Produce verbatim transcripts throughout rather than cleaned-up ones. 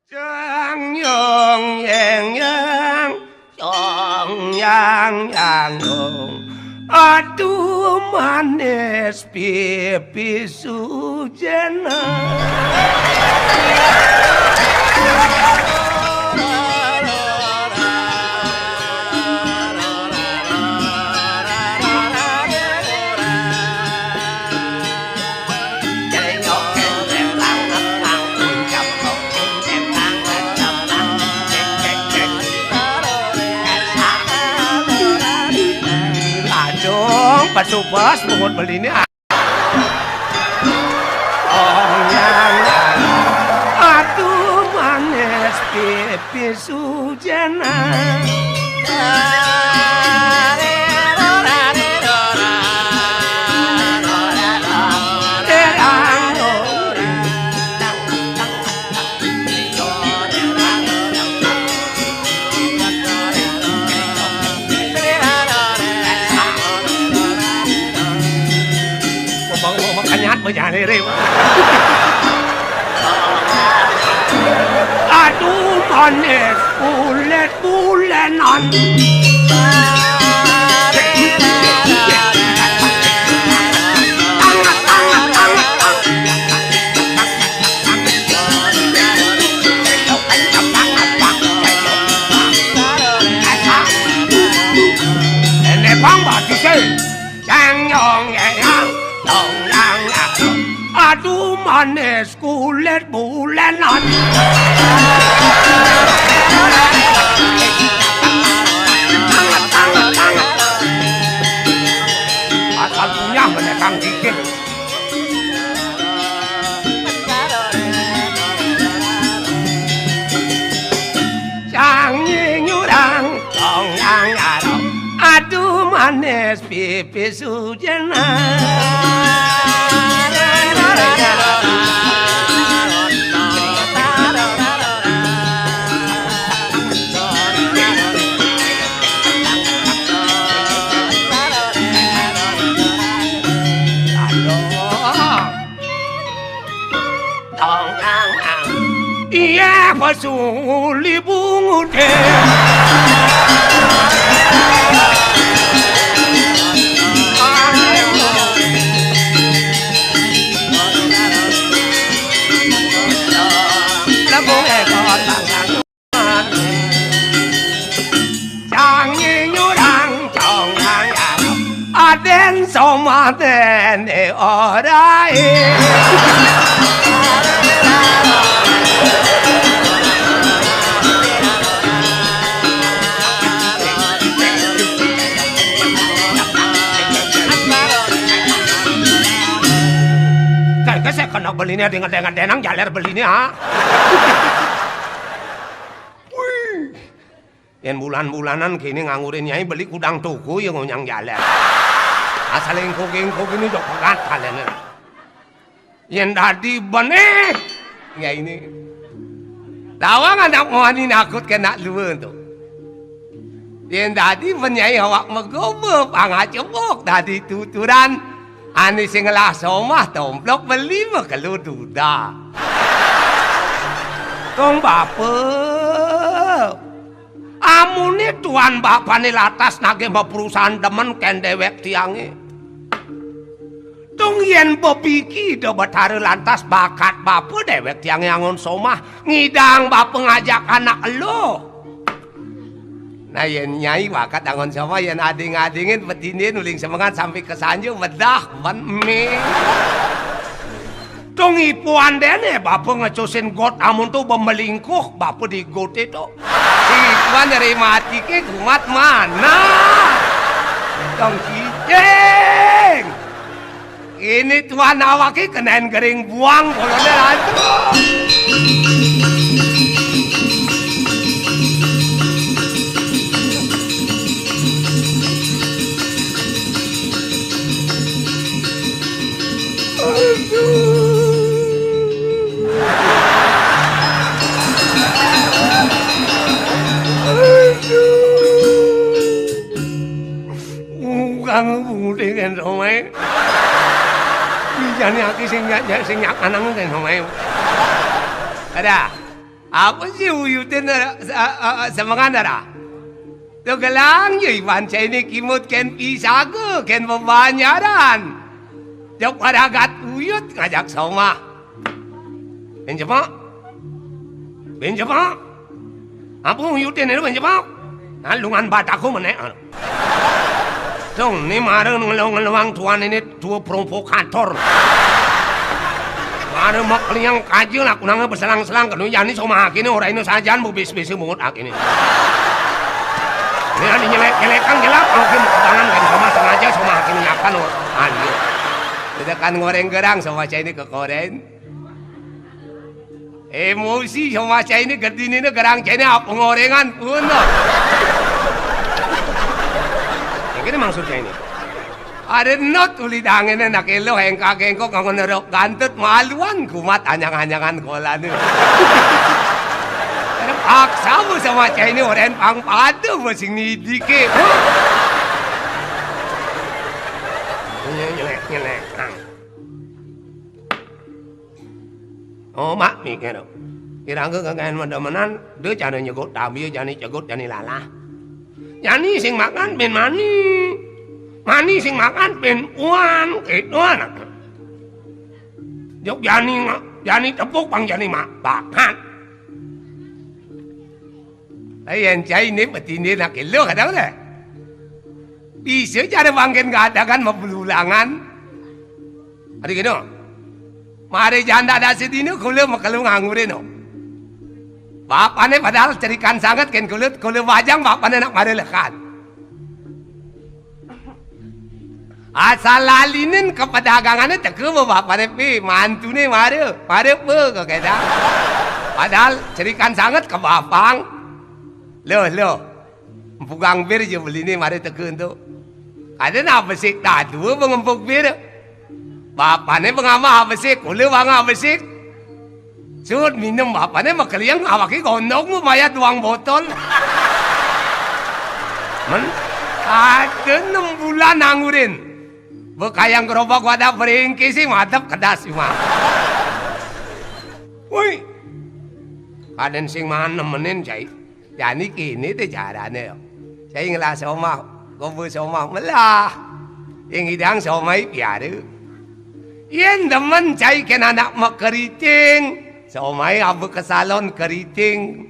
Jang yong yang yang, yong yang yang yong. Aduh manis pipi Sujana. Aduh, pas-pas bungut beliné. Aduh, manis pipi Sujana. Wong mau makanyat, mau nyari, Rim. Aduh, manis, bulet-bulenan. Tangan, tangan, tangan, tangan. Nené bang batisé. Cang nyong yeyang, tong yang aduh. Aduh manis kulit bulenan. Asal punya menekang gigit. Canggih nyurang, tong yang arok. Aduh manis pipi Sujana. Aduh. Tong ang ang. Iya, pasuli bunguté. Lambung ekor bangkang. Canggih nyurang, cong yang yang. Adén somaten e ora e. Kayak saya kena beliné, dengan-dengan denang jaler beliné, ha? Wih. Yén bulan-bulanan kéné nganggurin nyai beli kudang toko ya ngonyang jalan. Asal éngko-éngko kéné jok pegat kaléné. Yén dadi bené nyainé. Lawang anak muani nakut ké nak luwé to. Yén dadi ben nyai awak magoba pangacebok dadi tuturan. Ané sing ngelah somah tomplok beli makelo duda. Tong bapa. Amuné tuan bapané lantas nagih maperusan demen kén déwék tiangé. Tong yén bebiki da Betara lantas bakat bapa déwék tiangé angon somah ngidang bapa ngajak anak elo. Nah, yén nyai bakat angon somah, yén ading-adingin petindin uling semengan sampai kesanja wedah ben mé. Tong ipuan déné bapa ngecusin got amun to bemelingkuh bapa di goté to. Ipuan nyeri mati ké kumat mana. Tong cicing. Ini tuan awaké kenain gering buang kolonel antu. Aduh. Aduh. Kang bunguté kén somaé. Wijane aki sing nyak, sing nyak anang kén somaé. Ada. Apa sih uyutin, eh, sa-, eh, eh, semengan, Ra? Tuh gelang ya iban cai ini kimut ken pisaga, ken bebanjaran. Jok paragat uyut ngajak somah. Pinjemak. Pinjemak. Apa uyutin itu pinjemak? Nah, lungan bataku menek. Dong, ni mara ngelo-ngeloang tuan ini dua provokator. Mara makliang kaja lah kunanga beselang-selang kenu jani somah akine ora ino sajan bubis-bisi mungut akine. Ini ada nyelek-nyelekan gelap, oke, tangan kan somah sengaja somah akine nyapan, oh. Ayo. Kita kan goreng gerang somah cai ini kekoren. Emosi somah cai ini gedine ini gerang cai ini apa ngorengan pun, oh. Yang ini maksudnya ini. Ada not uli dangene nak elo hengkak-hengkok nganggo nerok gantut maluan kumat anyang-anyangan kolane. Ada paksa bu somah cai ini oren pang padu bu sing nidike. Nyelek-nyelek. Oh, mak mikir. Kirangka kengken medemenan, de cara nyegut tabia jani cegut jani lalah. Jani sing makan ben mani. Mani sing makan ben puan, gitu anak. Jok jani nga-, jani tepuk pang jani mak bakat. Ayan cai ini petinde nak elo kadang deh. Bisa cara bangken kadakan mabelulangan. Adi kene. Mare janda dadi dina kula makelo ngangure no. Bapane padahal cerikan sanget ken kula, kula bajang bapane nak mare lekan. Asal lalinen ke pedagangane teke bapane pi, mantune mare, mare pe ke keda. Padahal cerikan sanget ke bapang. Loh, loh. Empugang bir je beline mare teke ento. Kadene besik dadua bang empuk bir. Bapane bang ama besik, kula bang besik. Sud minum bapane makeliang awake gondong mayat duang botol. Men, ada enam bulan angurin. Bekayang gerobak wadah beringkisi madep kedas mah. Woi. Kaden sing manemenin cai. Jani kene te carane. Cai ngelah somah, gobe somah melah. Ing idang somai piara. Yen demen cai ken anak mekeriting, somai abe ke salon keriting.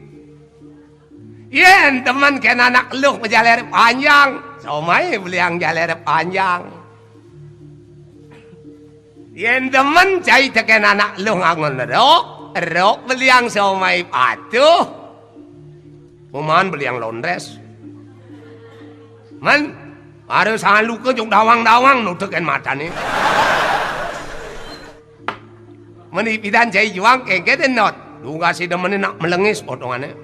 Yen demen ken anak luh bejaler panjang, somai beliang jaler panjang. Yen demen cai teken anak luh ngangon rok, rok beliang somai patuh. Uman beliang londres. Men, harus haluke juk dawang-dawang nutuken matane. Meni pidan cai juang kengke denot. Dunga si demene nak melengis potongane.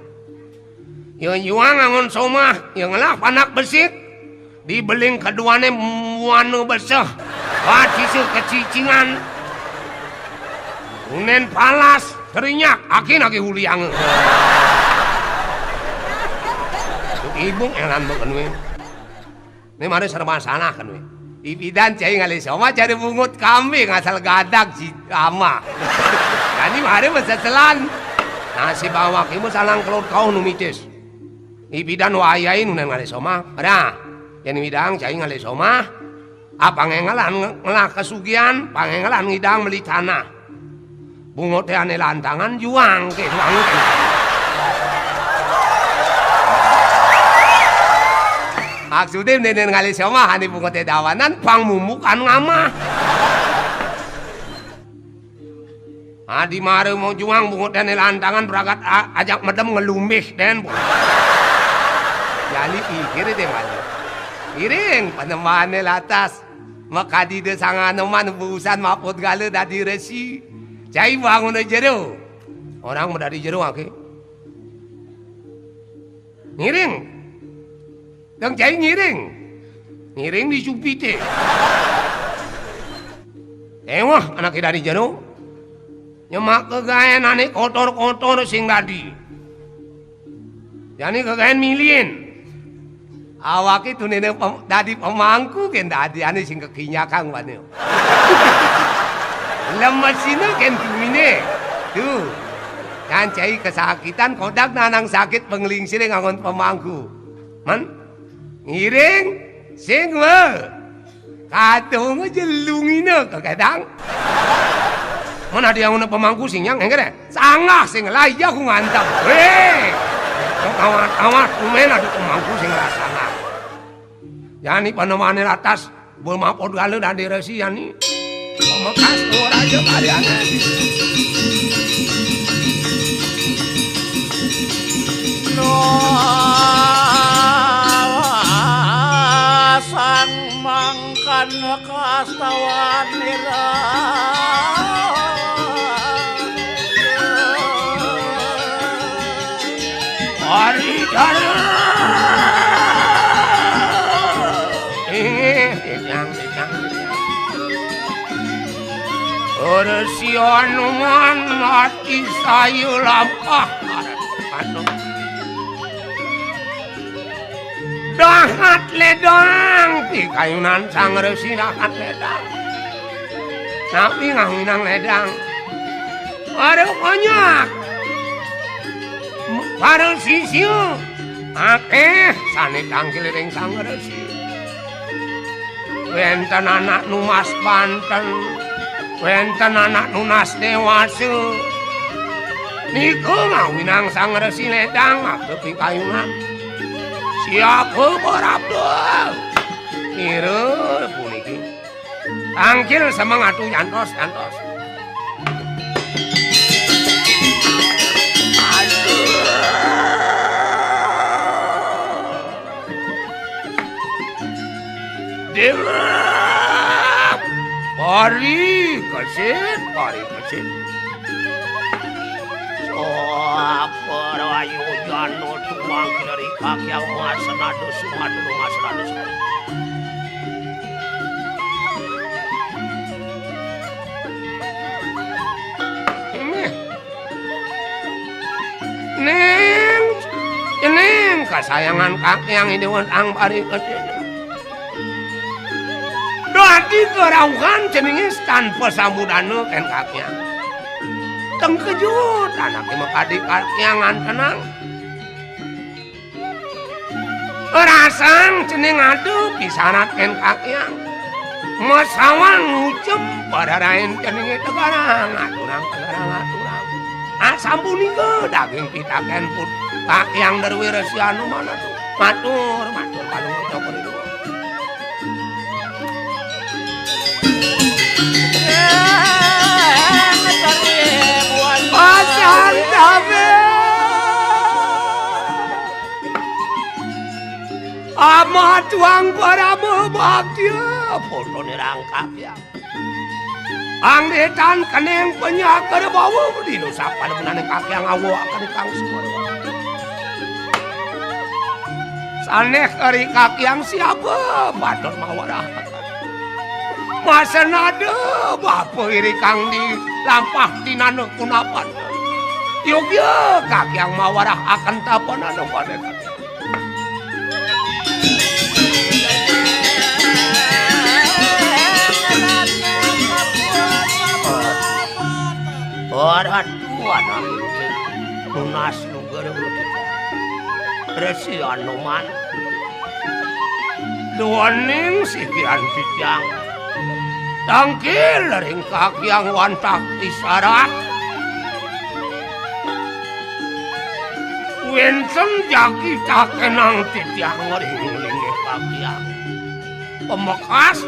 Ya juang angon somah, ya ngelah panak besik. Dibeling keduane muana beseh. Wah, sisa kecicingan. Unen palas, terinyak, akin agi huliang. Ibu elan bekenwe. Ini mari serba salah kan we. Ibidan cai ngalih somah cari bungut kambing asal gadag si ama. Jadi mari meseselan. Nasi bawak ibu salang kelut kau numitis. Ibidan wayai nunan ngalih somah. Dah. Yang widang cai ngalih somah. Apa ngelah ngelah kesugihan, pangengelan ngidang beli tanah. Bungut te ane lantangan juang ke juang ke. Maksudnya nenen ngalih somah ane bungut te dawanan pang mumukan ngamah. Adi mara mau juang bungut dene lantangan beragat a-, ajak medem ngelumbih den. Jali pikir de maju. Iring penemane latas. Makadi de sanganoman busan maput gala dadi resi. Cai bangun jero. Orang medadi jero ake. Ngiring. Dong cai ngiring. Ngiring di supite. Ewah anake dadi jero. Nyemak kegaenane kotor-kotor sing dadi. Jani kegaen milien. Awake tunene pem-, dadi pemangku ken dadi ane sing kekinyakang wane. Lemesine ken tumine. Tuh. Ancai kasakitan, kodag nanang sakit panglingsir nganggon pamangku. Men, ngiring, sing we. Kadung aja lungina ka kadang. Men ada yang una pamangku sing nyang, engger, eh? Sanggah sing lah, iya ku ngantep. Weh. Awas, awas, kumen ada pamangku sing lah sanggah. Yani panemane ratas, bemapod gala dadi resi yani. Pamekas ora aja kalian. Sang mangkan kastawan nira. Ari jara. Inggih, Ijang, Ijang, Ijang. Ora si Anuman mati sayu lampah. Aduh. Dahat ledang, pikayunan Sang Resi dahat ledang. Napi ngawinang ledang? Para konyak. Para sisia. Akeh sane tangkil ring Sang Resi. Wenten anak nunas banten, wenten anak nunas dewasa. Nika ngawinang Sang Resi ledang maka pikayunan. Siapa Prabu? Ngira puniki. Tangkil semeng atu nyantos, nyantos. Dewa! Pari kesit, pari kesit. Sapa rayu jano tumangkil ri kakyang masenada sumadu masenada sumadu. Ning, ning, kasayangan kakyang Ida Wantang Pari Kesit. Dadi karauhan jenenge tanpa samudana ken kakyang. Tengkejut anake makadi kakyang antenang. Rasang cening adu pisanat ken kakyang. Masawang ngucem pararain ceninge tegarang aturang tegarang aturang. Asampunika daging pitaken put kakyang derwi resi anu manatu. Matur, matur palungguh cokor itu. Pasan dame. Ama tuang parama bagya, fotone rangkap ya. Anggetan kening penyaker bawa dino sapan menane kakyang awo akan kang suwara. Saneh kari kakyang siapa patut mawarah. Masenada bapa iri kang di lampah tinana kunapan. Yogya kakyang mawarah akan tapan anu pada kakyang. Ora tuan tunas lugar. Resi Anoman. Duaning sikian titiang. Tangkil ring kakyang wantah isarak. Wenten jagi takenang titiang ring linggih kakyang. Pamekas,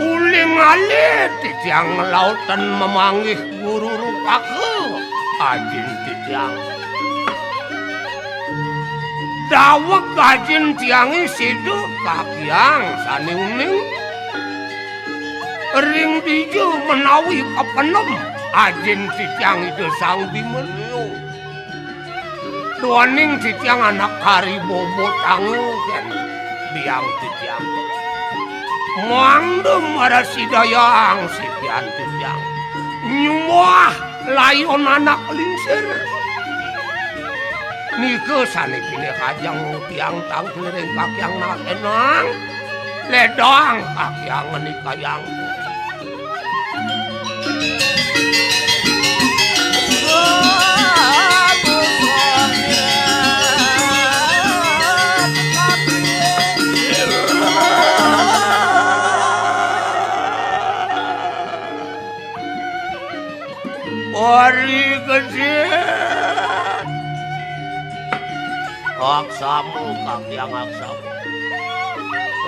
uling alit titiang nglauten mamanggih guru rupaka ajin titiang. Daweg ajin tiange sida kakyang sane uning. Ring dija menawi kapenem ajin titiang Ida Sang Bimenyo. Duaning titiang anak kari bobot angu ken biang titiang. Mangda marasidayang sikian titiang. Nyumbah layon anak lingsir. Nika sane pinih ajeng tiang tangkil ring kakyang nakenang. Ledang kakyang nikayang. Ari gesit. Aksama, Kakyang, aksama.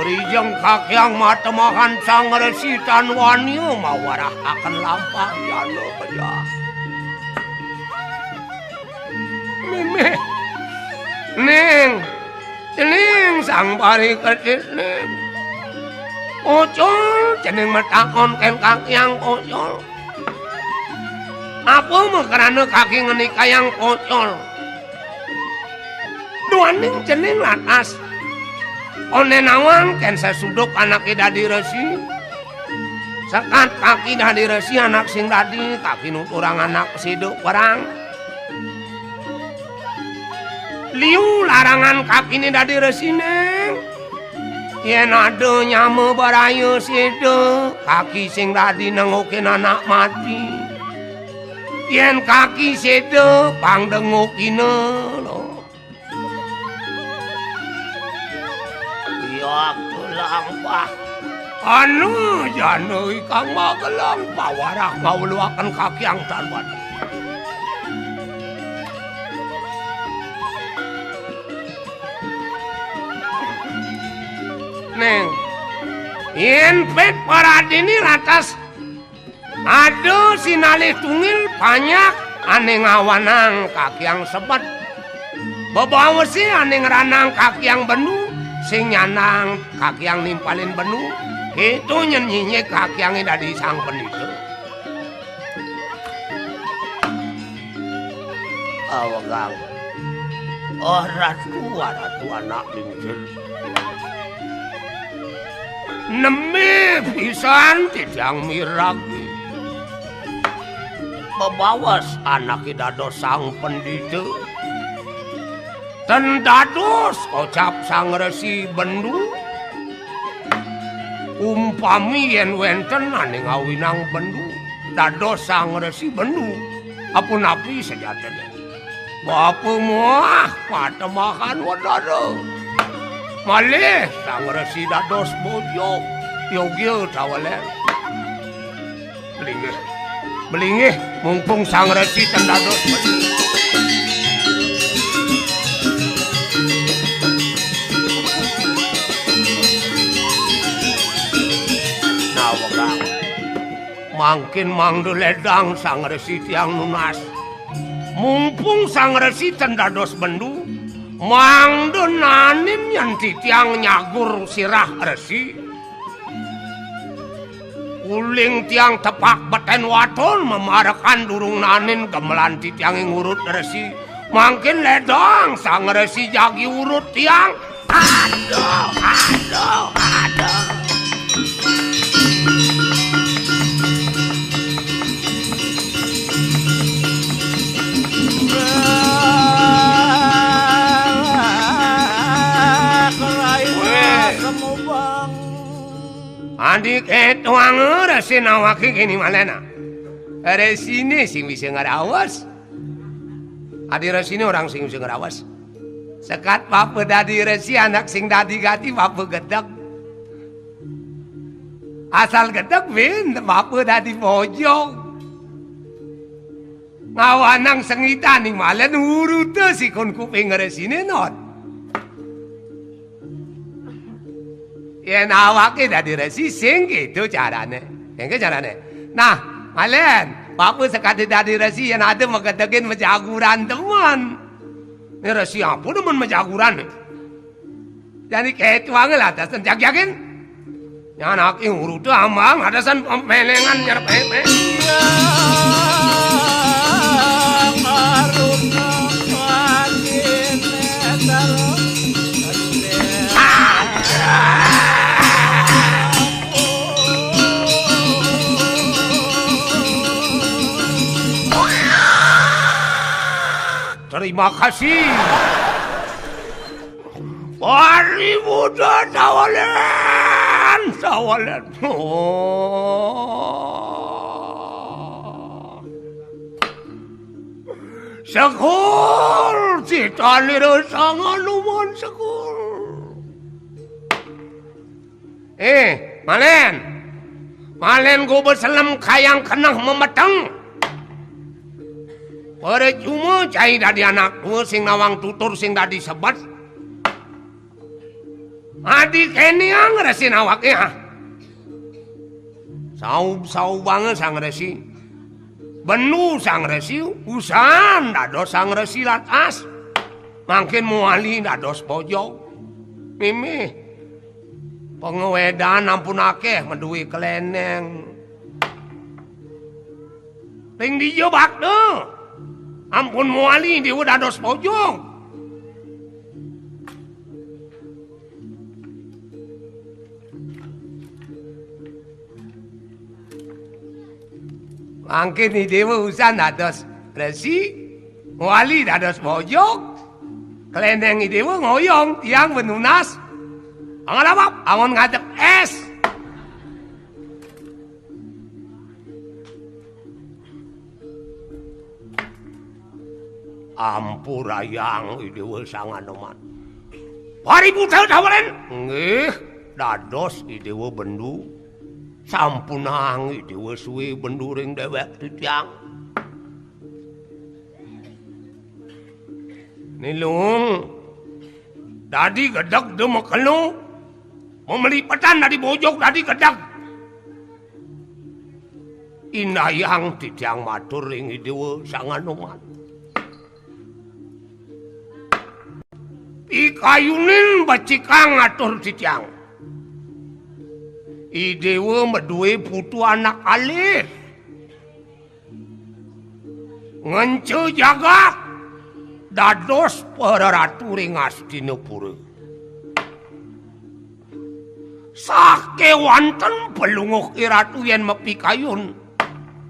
Rijeng Kakyang matemahan Sang Resi tan wani mawarahaken lampah jana bejah. Mimih. Ning, cening Sang Parikesit, Ning. Ucul, cening matakon kén Kakyang, Ucul. Apa makrana kaki ngenikayang Ucul? Duaning cening lantas onén nawang kén sesuduk anaké dadi resi. Sekat kaki dadi resi anak sing dadi, kaki nuturang anak sida perang. Liu larangan kakiné dadi resi, Ning. Yén ada nyama baraya sida, kaki sing dadi nengokin anak mati. Yén kaki sida pang dengokina, lo. Iya, lampah. Anu jana ikang Magelang pawarah ngaweluaken Kakyang tan wani. Ning, yén pét paradini lantas ada sinalih tunggil panjak ané ngawanang Kakyang sebet. Bebawasé ané ngranang Kakyang bendu, sing nyandang Kakyang nimpalin bendu, kéto nyén nyinyi Kakyangé dadi Sang Pendita. Awegang. Oh, Ratu, Ratu anak lingsir. Nembé pisan titiang miragi. Bebaos anaké dados Sang Pendita. Ten dados kocap Sang Resi Bendu. Umpami yén wénten ané ngawinang Bendu, dados Sang Resi Bendu, apunapi sejatiné? Bapa muah patemahan wedara. Malih Sang Resi dados bojo, yogia tawalén. Belinggih. Belinggih, mumpung Sang Resi ten dados. Nah, wegang. Mangkin mangda ledang Sang Resi tiang nunas. Mumpung Sang Resi ten dados Bendu, mangda nanin yén titiang nyagur sirah Resi. Uling tiang tepak betén waton mamarekan durung nanin gemelan titiangé ngurut Resi. Mangkin ledang Sang Resi jagi urut tiang. Aduh, aduh, aduh. Wéh. Adi kéto Resi nawaké kéné malih. Resiné sing bisa ngraos. Adi Resiné orang sing bisa ngraos. Sekat bapa dadi Resi, anak sing dadi gati bapa gedeg. Asal gedeg bin bapa dadi bojog. Ngawanang sengitan ning malih uruta sikun kuping Resiné non. Yén awaké dadi Resi sing kéto carané. Kéngkén carané. Nah, malih bapa sekadi dadi Resi yén ada magedegin majaguran demen. Né Resi apa demen majaguran né? Jani kéto angel atasan jagjagin. Nyanaké uruta ambang atasan pemelengan nyerep. Terima kasih. Pari Buddha tawalén, tawalén. Oh. Sekul, citanira Sang Anuman sekul. Eh, malén. Malén goba selem kayang keneh memeteng. Percuma cai dadi anak tua sing nawang tutur sing dadi sebet. Adi keniang resin awake, ah. Saub-saubanga Sang Resi. Bendu Sang Resi, usan dados Sang Resi latas. Mangkin mawali dados bojog. Mimih. Pangawedan ampun akeh madué keleneng. Ring dija bakda. Ampun mawali Déwa dados bojog. Mangkin Idéwa usan dados resi, wali dados bojog, keleneng Idéwa ngoyong tiang benunas. Angon apa? Angon ngadeg es. Ampurayang Idéwa Sang Anoman. Pariputa Dawalen. Nggih, dados Idéwa bendu. Sampunang Idéwa sué bendu ring déwék titiang. Nilung dadi gedeg da makelo. Mamalipetan dadi bojog dadi gedeg. Indayang titiang matur ring Idéwa Sang Anoman. Pikayunin becikang atur titiang. Idéwa madué putu anak alit. Ngenca jagat dados pararatu ring Astinapura. Sakéwanten Palungguh Iratu yén mapikayun,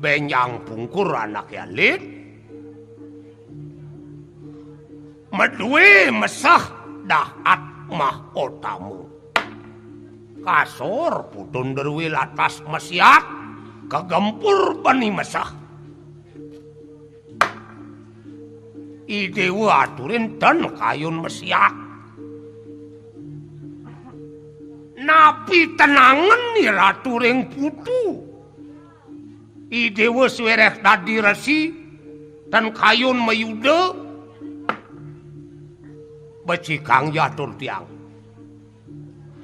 bénjang pungkur anaké alit, madué meseh dahat mah utama. Kasor putun drué latas masiat, kagempur bani meseh. Idéwa aturin ten kayun masiat. Napi tenangen Iratu ring putu? Idéwa swiréh dadi resi, ten kayun mayuda, becikang ja atur tiang.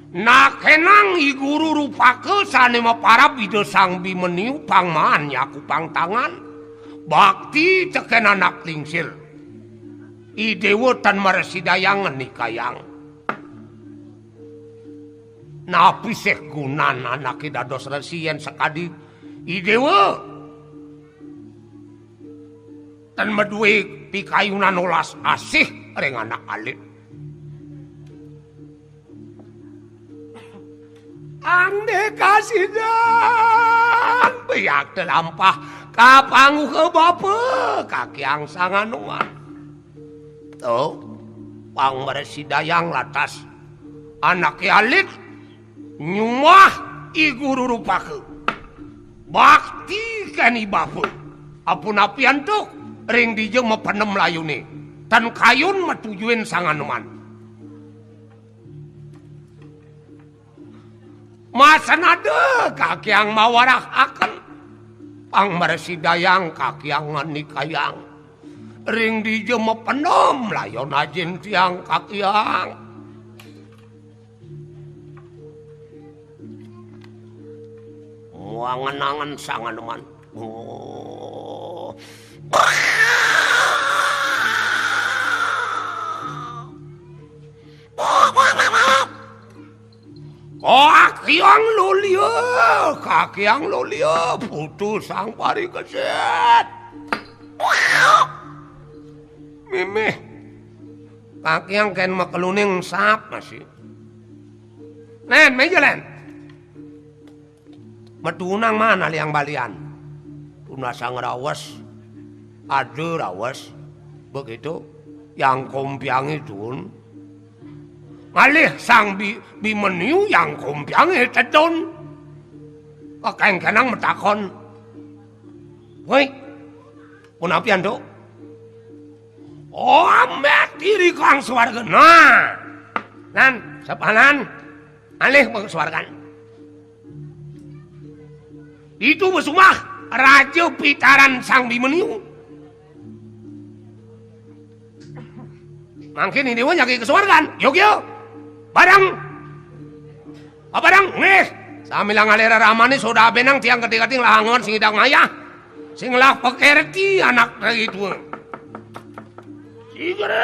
Nakenang I Guru Rupaka sané maparab Ida Sang Bimaniu pang maan nyakupang tangan, bakti tekén anak lingsir. Idéwa tan maresidayang ngenikayang. Napi sih gunan anaké dados resi yén sakadi Idéwa tan madué pikayunan olas asih ring anak alit? Andé kasidan, biakta lampah kapangguha bapa, kakiang Sang Anoman. To, pang mresidayang latas anaké alit nyumah I Guru Rupaka. Bakti kén i bapa. Apunapi antuk ring dija mapenem layuné. Tan kayun matujuin Sang Anoman. Masanada kakiang mawarahaken, pang mresidayang kakiang nganikayang. Ring dija mapenem layon ajin tiang kakiang. Muangen-angen Sang Anoman. Oh. Kakiang lolia, kakiang lolia, putu Sang Parikesit. Mimih. Kakiang kén makeluning sap masih. Lén, méja lén. Metunang mana liang balian. Tunasang rawes. Ada rawes. Begitu. Yang kompiangé tuun. Ngalih Sang Bi-, Bimeniu yang kompiangé tedun. Kekéngkénang matakon. Woi, punapi antuk? Oh, ambet diri kang swarga. Nah. Nan, sepalan. Alih bang swargan. Itu besumah Raja Pitaran Sang Bimeniu. Mangkin ini mah nyaki kesuwargan. Yuk, yuk. Bareng. Bareng, nggih. Samila ngalih reramané soda benang tiang gedé-gedé nglahangon sing idak ngayah. Sing lah pekerti anak dari tua. Sigra.